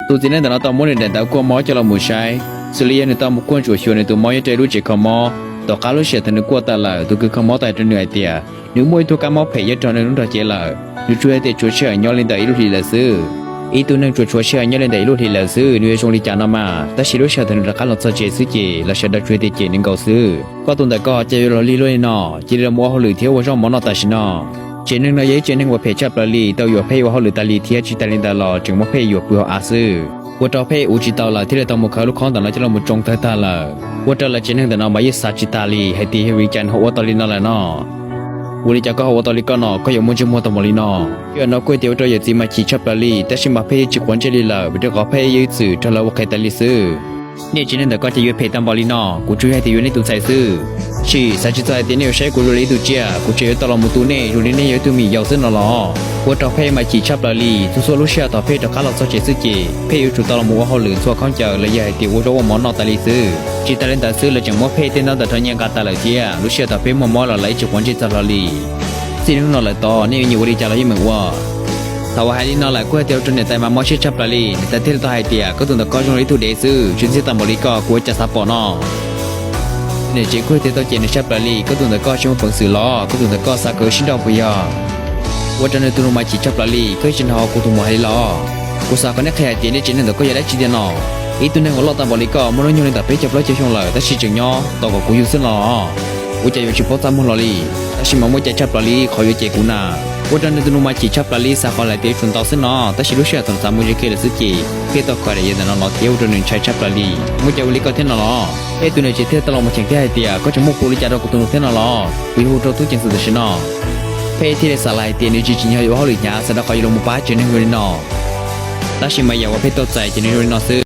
Tus txiv neej ntawm no tau muab nws daim ntawv kuaj mob coj los mus saib, xws li yog nws tau mus kuaj ntsuam xyuas nws tus mob nyob rau ib lub tsev kho mob. Tom qab lub sij hawm thaum nws kuaj tas lawm, tus kws kho mob tau hais rau nws hais tias nws muaj ib tug kab mob phem nyob rau nws lub nrog cev lawm. Nws tsuas hais tias tshuav sij hawm nyob li ntawm ib lub hlis lawm xwb. Ib tug neeg tsuas tshuav sij hawm nyob li ntawm ib lub hlis lawm xwb, nws yuav zoo li cas no mas. Tab sis lub sij hawm thaum nws rov qab los txog tsev xwb ces los sawv daws tsuas hais tias cem nws nkaus xwb. Koj tus ntawm koj ces yuav los lig luaj li no, cia li los mus ua hauj lwm thiab ua zaub mov noj tam sim no. Tsev neeg no yog ib tsev neeg uas phem tshaj plaws li, tau yuam Phej ua hauj lwm tas li thiab tsis tas li ntawd los tseem muab Phej yuam pw hauv av xwb. Ua rau Phej ua tsis tau lawm thiaj li tau mus khaws lub khob ntawm no coj los mus tsoo tawg tag lawm. Ua rau lawv tsev neeg ntawm no mas yeej xav tsis tas li hais tias yog vim li cas nws ho ua tau li no lawm no. Ua li cas koj ho ua tau li koj no, koj yuav muaj ntsej muag tau npaum li no? Yam no kuj tias ua rau yawm txiv mas chim tshaj plaws li, tab sis mas Phej yeej tsis quav ntsej li lawm vim rau qhov Phej yeej ib txwm raug lawv ua qhev tas li xwb. Nej tsev neeg ntawm koj ces yuav phem tau npaum li no, kuv tsuas yog hais tias yuav nej tus ntxhais xwb. Tsis xav tsis txog hais tias nej yuav saib kuv zoo li ib tug tsiaj, kuv tseem yuav tau los mus tu nej zoo li nej yog ib tug me nyuam yaus xwb no los? Ua rau Phej mas chim tshaj plaws li, txhua txhua lub sij hawm thaum Phej rov qab los txog tsev xwb ces Phej yuav tsum tau los mus ua hauj lwm ntxhua khaub ncaws los yog hais tias ua zaub ua mov noj tas li xwb. Tsis tas li ntawd xwb, lawv tseem muab Phej tej ntaub ntawv rau nyiaj nqa tas lawm thiab. Lub sij hawm thaum Phej muaj mob los lawv yeej tsis quav ntsej txog hlo li. Txij hnub no lawm tod nej yuav nyiam ua li cas los yeej meem ua. Thaum uas hais li no lawm kuj hais tias ua rau niam tais mas mob siab tshaj plaws li, niam tais thiaj li tau hais tias koj tus ntawm koj zoo li ib tug dev xwb, tsis ntxim tau npaum li koj, kuv ua cas xav pom no. Niam tsev kuj hais tias tau cem nws tshaj plaws li, koj tus ntawm koj tsis muaj peev xwm los? Koj tus ntawm koj xav kom wb sib nrauj puas yog? Ua rau nws tus nus mas chim tshaj plaws li, koj yeej tsis hnov kuv tus muam hais li los? Kuv xav kom nej qhia hais tias nej tsev neeg ntawm koj yog dab tsi tiag no? Ib tug neeg uas loj tau npaum li koj, muaj hnub nyoog li ntawm peb caug plaub caug xyoo lawm tab sis tseem nyob tos kom kuv yug xwb no los? Ua cas yuav tsis paub txaj muag los li? Tab sis mas muaj cai tshaj plaws li qhov yuav cem kuv na. Ua rau nws tus nus mas chim tshaj plaws li, xav qhov lawm tias yuav tsum ntaus xwb no, tab sis lub sij hawm thaum xav mus ze kiag lawm xwb ces Phej tau khaws daim yawm ntawm no los thiab ua rau nws ntshai tshaj plaws li. Muaj cai ua li koj thiab no los? Phej tus niam tsev thiaj tau los mus cheem thiab hais tias koj tseem muaj plhu li cas rau kuv tus nus thiab no los? Kuv yuav hu rau tub ceev xwm tam sim no. Phej thiaj li xav lawm hais tias nws tsis tsim nyog yuav ua hauj lwm hnyav xav rau qhov yuav los mus pab tsev neeg zoo li no. Tab sis mas yam uas Phej tau txais ces nws zoo li no xwb.